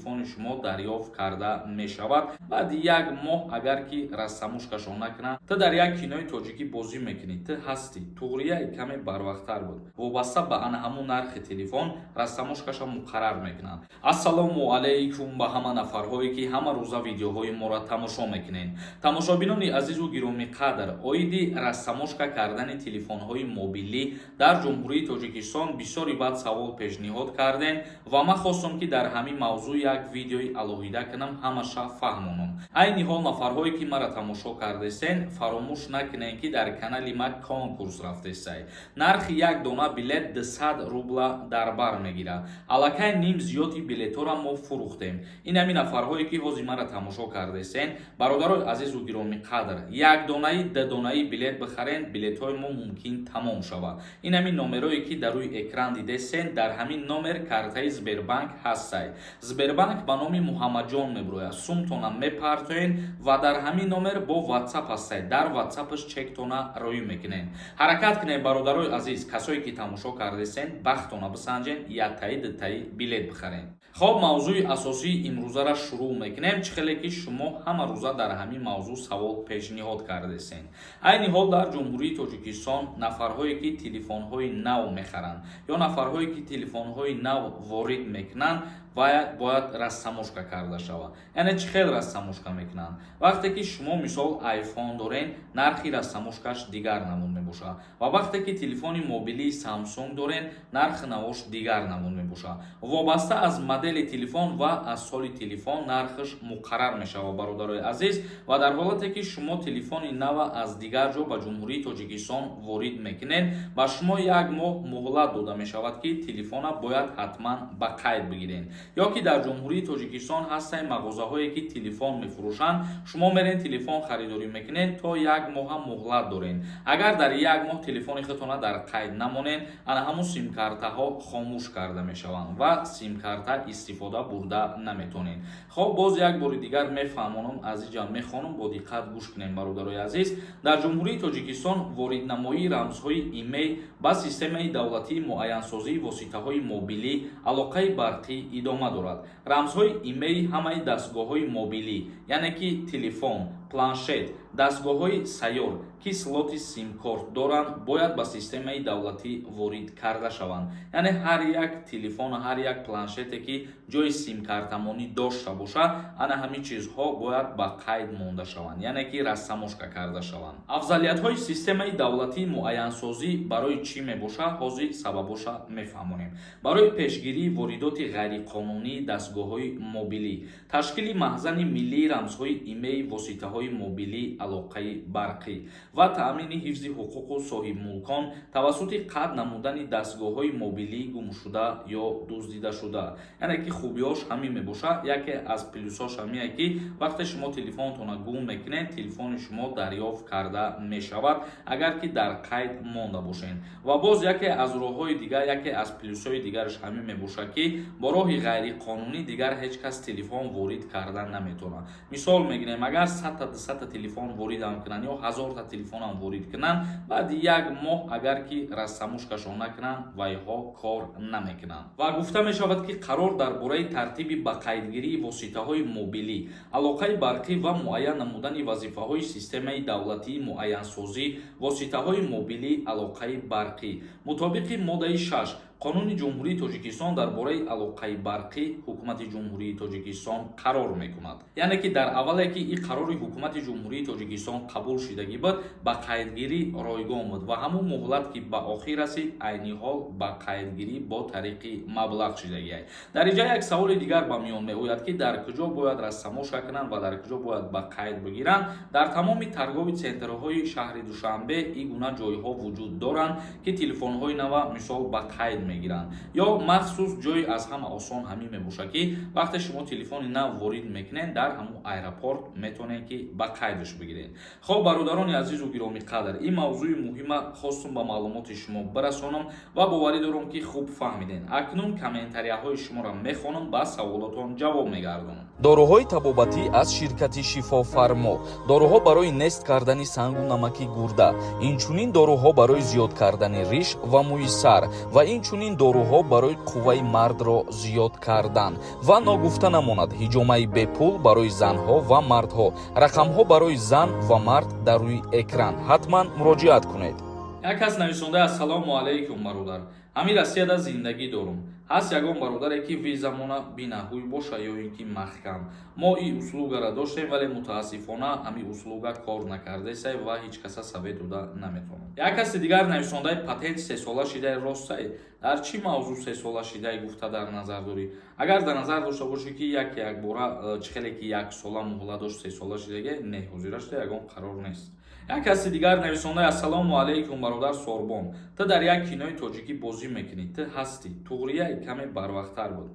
Телефони шумо дарёфт карда мешавад баъди як моҳ, агар ки растаможкашон накунанд. Ту дар як кинои тоҷикӣ бозӣ мекунӣ, ту ҳастӣ. Туғрияй каме барвақттар буд. Вобаста ба ана ҳамун нархи телефон растаможкаша муқаррар мекунанд. Ассалому алайкум ба ҳама нафарҳое, ки ҳама рӯза видеоҳои моро тамошо мекунед. Тамошобинони азизу гиромиқадр, оиди растаможка кардани телефонҳои мобилӣ дар Ҷумҳурии Тоҷикистон бисёри баъд савол пешниҳод кардем ва ман хостам, ки дар ҳамин мавзӯъ як видеои алоҳида кунам, ҳамаша фаҳмонам. Айни ҳол нафарҳое, ки маро тамошо кардесен, фаромӯш накунед, ки дар канали ма конкурс рафтесай. Нархи як дона билет 200 рубла дар бар мегирад. Аллакай ним зиёди билетҳоро мо фурӯхтем. Ин ҳамин нафарҳое, ки ҳозир маро тамошо кардесен, бародарои азизу гиромиқадр, як донаи, дудонаи билет бихарен, билетҳои мо мумкин тамом шавад. Ин ҳамин номерое, ки дар рӯи экран дидесен, дар ҳамин номер картаи Сбербанк ҳастай. Сбербанк ба номи Муҳаммадҷон мебирояд. Сумтона мепартоен ва дар ҳамин номер бо Ватсап ҳастай, дар Ватсапаш чектона роӣ мекунен. Ҳаракат кунед, бародарои азиз, касое ки тамошо кардесен, бахтона бисанҷен, яктаи, дутаи билет бихарен. Хоб, мавзӯи асосии имрӯзара шурӯъ мекунем. Чӣ хеле ки шумо ҳама рӯза дар ҳамин мавзӯъ савол пешниҳод кардесен, айни ҳол дар Ҷумҳурии Тоҷикистон нафарҳое, ки телефонҳои нав мехаранд ё нафарҳое, ки телефонҳои нав ворид мекунанд, бояд растаможка карда шавад. Яъне чӣ хел растаможка мекунанд? Вақте ки шумо, мисол, Айфон дорен, нархи растаможкаш дигар намуд мебошад, ва вақте ки телефони мобилии Самсунг дорен, нархи навош дигар намуд мебошад. Вобаста аз модели телефон ва аз соли телефон нархаш муқаррар мешавад, бародарои азиз. Ва дар ҳолате ки шумо телефони нава аз дигар ҷо ба Ҷумҳурии Тоҷикистон ворид мекунед, ба шумо як моҳ муҳлат дода мешавад, ки телефона бояд ҳатман ба қайд бигиред. Ё ки дар Ҷумҳурии Тоҷикистон ҳастанд мағозаҳое, ки телефон мефурӯшанд. Шумо мерен, телефон харидорӣ мекунед, то як моҳа муҳлат доред. Агар дар як моҳ телефони худтона дар қайд намонед, ана ҳамун симкартаҳо хомӯш карда мешаванд ва симкарта истифода бурда наметонед. Хоб, боз як бори дигар мефаҳмонам, аз иҷа мехонам, бо диққат гӯш кунем, бародарои азиз. Дар Ҷумҳурии Тоҷикистон вориднамоии рамзҳои имей ба системаи давлатии муайянсозии воситаҳои мобилӣ, алоқаи барқӣ идома дорад. Рамзҳои имей ҳамаи дастгоҳҳои мобилӣ, яъне ки телефон, планшет, дастгоҳҳои сайёр, ки слоти симкорт доранд, бояд ба системаи давлатӣ ворид карда шаванд. Яъне ҳар як телефону ҳар як планшете, ки ҷои симкартамонӣ дошта бошад, ана ҳамин чизҳо бояд ба қайд монда шаванд, яъне ки растаможка карда шаванд. Афзалиятҳои системаи давлатии муайянсозӣ барои чӣ мебошад? Ҳозир сабабоша мефаҳмонем. Барои пешгирии воридоти ғайриқонунии дастгоҳҳои мобилӣ, ташкили маҳзани миллии рамзҳои имей воситаҳои мобилӣ, алоқаи барқӣ ва таъмини ҳифзи ҳуқуқу соҳибмулкон тавассути қатъ намудани дастгоҳҳои мобилии гумшуда ё дуздидашуда. Яъне ки хубиҳош ҳамин мебошад. Яке аз плюсҳош ҳамие, ки вақте шумо телефонтонро гум мекунед, телефони шумо дарёфт карда мешавад, агар ки дар қайд монда бошед. Ва боз яке аз роҳҳои дигар, яке аз плюсҳои дигараш ҳамин мебошад, ки бо роҳи ғайриқонунӣ дигар ҳеҷ кас телефон ворид карда наметавонад. Мисол мегирем, агар 100-та, 200-та телефон воридам кунанд ё 1000-та телефонам ворид кунанд, баъди як моҳ, агар ки растаможкашон накунанд, вайҳо кор намекунанд. Ва гуфта мешавад, ки қарор дар бораи тартиби ба қайдгирии воситаҳои мобилӣ, алоқаи барқӣ ва муайян намудани вазифаҳои системаи давлатии муайянсозӣ воситаҳои мобилӣ, алоқаи барқӣ мутобиқи моддаи 6 Қонуни Ҷумҳурии Тоҷикистон дар бораи алоқаи барқӣ Ҳукумати Ҷумҳурии Тоҷикистон қарор мекунад. Яъне ки дар аввале ки ин қарори Ҳукумати Ҷумҳурии Тоҷикистон қабул шидагӣ буд, ба қайдгирӣ ройгон буд ва ҳамун муҳлат ки ба охир расид, айни ҳол ба қайдгирӣ бо тариқи маблағ шидагиай. Дар инҷа як саволи дигар ба миён меояд, ки дар куҷо бояд растаможка кунанд ва дар куҷо бояд ба қайд бигиранд. Дар тамоми торговый центрҳои шаҳри Душанбе ин гуна ҷойҳо вуҷуд доранд, ки телефонҳои нава, мисол, ба қайд мегиранд. Ё махсус ҷои аз ҳама осон ҳамин мебошад, ки вақте шумо телефони нав ворид мекунед, дар ҳамун аэропорт метавонед, ки ба қайдаш бигиред. Хоб, бародарони азизу гиромиқадр, ин мавзӯи муҳима хостум ба маълумоти шумо бирасонам ва боварӣ дорам, ки хуб фаҳмидем. Акнун комментарияҳои шуморо мехонам, ба саволотон ҷавоб мегардонам. Доруҳои табобатӣ аз ширкати «Шифофармо». Доруҳо барои нест кардани сангу намаки гурда, инчунин доруҳо барои зиёд кардани риш ва мӯи сар ва инчунин. Инчунин доруҳо барои қувваи мардро зиёд кардан. Ва ногуфта намонад, ҳиҷомаи бепул барои занҳо ва мардҳо. Рақамҳо барои зан ва мард дар рӯи экран, ҳатман муроҷиат кунед. Як кас нависонда: «Ассалому алайкум, бародар, ҳамин Россияда зиндагӣ дорум. Ҳаст ягон бародаре, ки визамона бинаҳуй боша ё ин ки маҳкам? Мо и услугара доштем, вале, мутаассифона, ҳамин услуга кор накардесай ва ҳеҷ каса совет дода наметавонам». Як каси дигар нависондаи: «Патент 3 сола шидаи, ростай? Дар чӣ мавзӯъ 3 сола шидаи гуфта дар назар дорӣ? Агар дар назар дошта бошӣ, ки як якбора чӣ хеле ки як сола муҳлат дошт, 3 сола шидаге, не, ҳозира шуда ягон қарор нест». Як каси дигар нависондаи: «Ассалому алайкум, бародар Сорбон, ту дар як кинои тоҷикӣ бозӣ мекунӣ, ту ҳастӣ? Туғрияй каме барвақттар буд».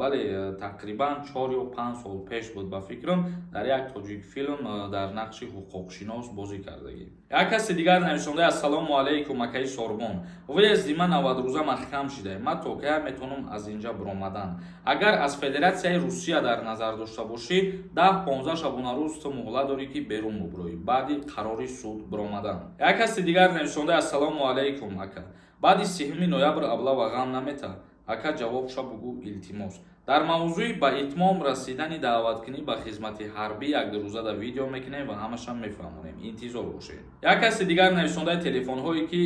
Бале, тақрибан 4 ё 5 сол пеш буд, ба фикрам, дар як тоҷик филм дар нақши ҳуқуқшинос бозӣ кардагӣ. Як каси дигар нависондаи: «Ассалому алайкум, акаи Сорбон, въезди ман 90 рӯза маҳкам шида, ман то кая метавонам аз инҷа биромадан?» Агар аз Федератсияи Русия дар назар дошта бошӣ, 10-15 шабонарӯз ту муҳлат дорӣ, ки берун бубурӯӣ баъди қарори суд биромадан. Як каси дигар нависондаи: «Ассалому алайкум, ака, баъди 30 ноябр облава ғам намета? Ака, ҷавобша бугӯ, илтимос». Дар мавзӯи ба итмом расидани даъваткунӣ ба хизмати ҳарбӣ як рӯзада видео мекунем ва ҳамаша мефаҳмонем, интизор бошед. Як каси дигар нависондаи: «Телефонҳое, ки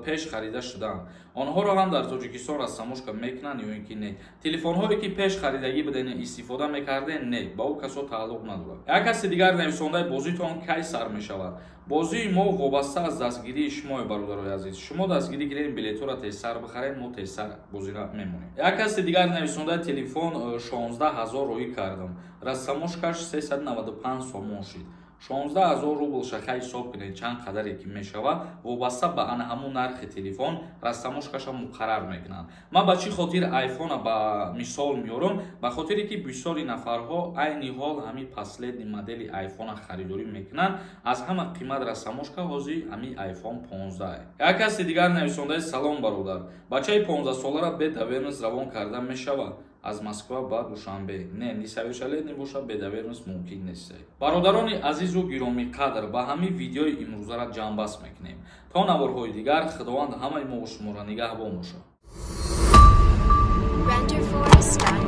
пеш харида шудаанд, онҳоро ҳам дар Тоҷикистон растаможка мекунанд ё ин ки не?» Телефонҳое, ки пеш харидагӣ буден, истифода мекарден, не, ба ӯ касо тааллуқ надорад. Як каси дигар нависондаи: «Бозитон кай сар мешавад?» Бозии мо вобаста аз дастгирии шумо, бародарои азиз. Шумо дастгирӣ гирем, билетҳоро тезтар бихарем, мо тезтар бозира мемонем. Як каси дигар нависондаи: «Телефон 16 ҳазор роӣ кардам, растаможкаш 395 сомон шид». 16 ҳазор рубл шаха ҳисоб кунед, чанд қадаре ки мешавад. Вобаста ба ана ҳамун нархи телефон растаможкаша муқаррар мекунанд. Ман ба чӣ хотир айфона ба мисол меорам? Ба хотире ки бисёри нафарҳо айни ҳол ҳамин последний модели айфона харидорӣ мекунанд. Аз ҳама қимат растаможка ҳозир ҳамин айфон 15. Як каси дигар нависондаи: «Салом, бародар, бачаи 15 солара бе доверенность равон карда мешавад аз Москва ба Душанбе?» Не, несовершеннолетний боша, бе доверенность мумкин нест. Бародарони азизу гиромиқадр, ба ҳамин видеои имрӯзара ҷамъбаст мекунем. То наворҳои дигар Худованд ҳамаи мову шуморо нигаҳбон бошад. Renderforest.ai.